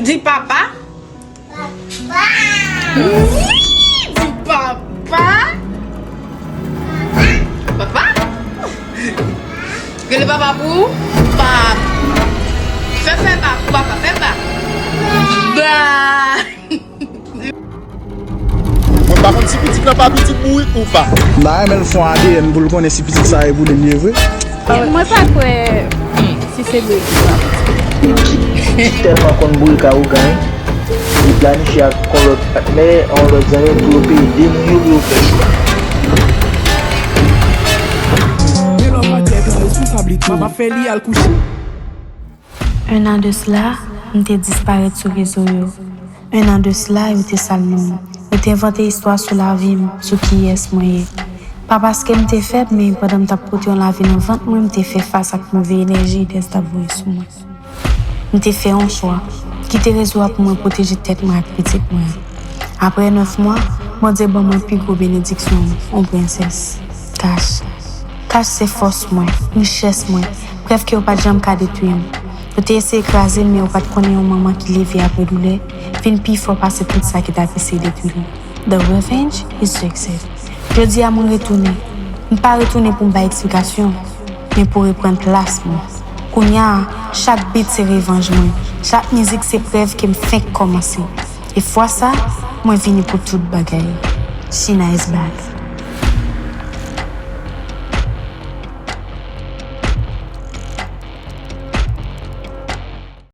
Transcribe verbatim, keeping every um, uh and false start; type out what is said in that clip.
Di papa. Wi, di papa. Papa. Rele papa pou ou. Pap. Fè, fè ba pou papa, fè ba. Ba. Mwen pa konn si pitit lan pa pitit bourik ou pa. M ta renmen l fè yon A D N pou l konnen si pitit sa e bourik li ye vre. Mwen pa kwè si se bourik li pa pitit. Li tèlman konn bourik a ougan wi. Li planifiye ak yon lòt patnè, yon lòt zanmi pou yo peye de moun yo pou yo fè chwa. Papa fè li al kouche. Un an de sila, m te disparèt sou rezo yo. Un an de sila, yo te sal non m. Yo te envante istwa sou lavi m, sou kiyès mwen ye. Pa paske m te fèb, men pandan m t ap pote yon lavi nan vant mwen, m te fè fas ak move enèji dèz t ap voye sou mwen. M te fè yon chwa kite rezo a pou mwen pwoteje tèt mwen ak pitit mwen. Apre nèf mwa, Bondye ban mwen pi gwo benediksyon, yon prensès. Kach. Kach se fòs mwen, richès mwen, prèv ke yo pa t janm ka detwi m. Yo te eseye kraze m, men yo pa t konnen yon manman ki leve apre doulè vin pi fò pase tout sa ki t ap eseye detwi li. The revenge is fixed. Jodi a mwen retounen. M pa retounen pou m bay eksplikasyon, men pou reprann plas mwen. Kounye a, chak beat se revanj mwen. Chak mizik se prèv ke m fenk kòmanse. E fwa sa, mwen vini pou tout bagay. Sheena is back.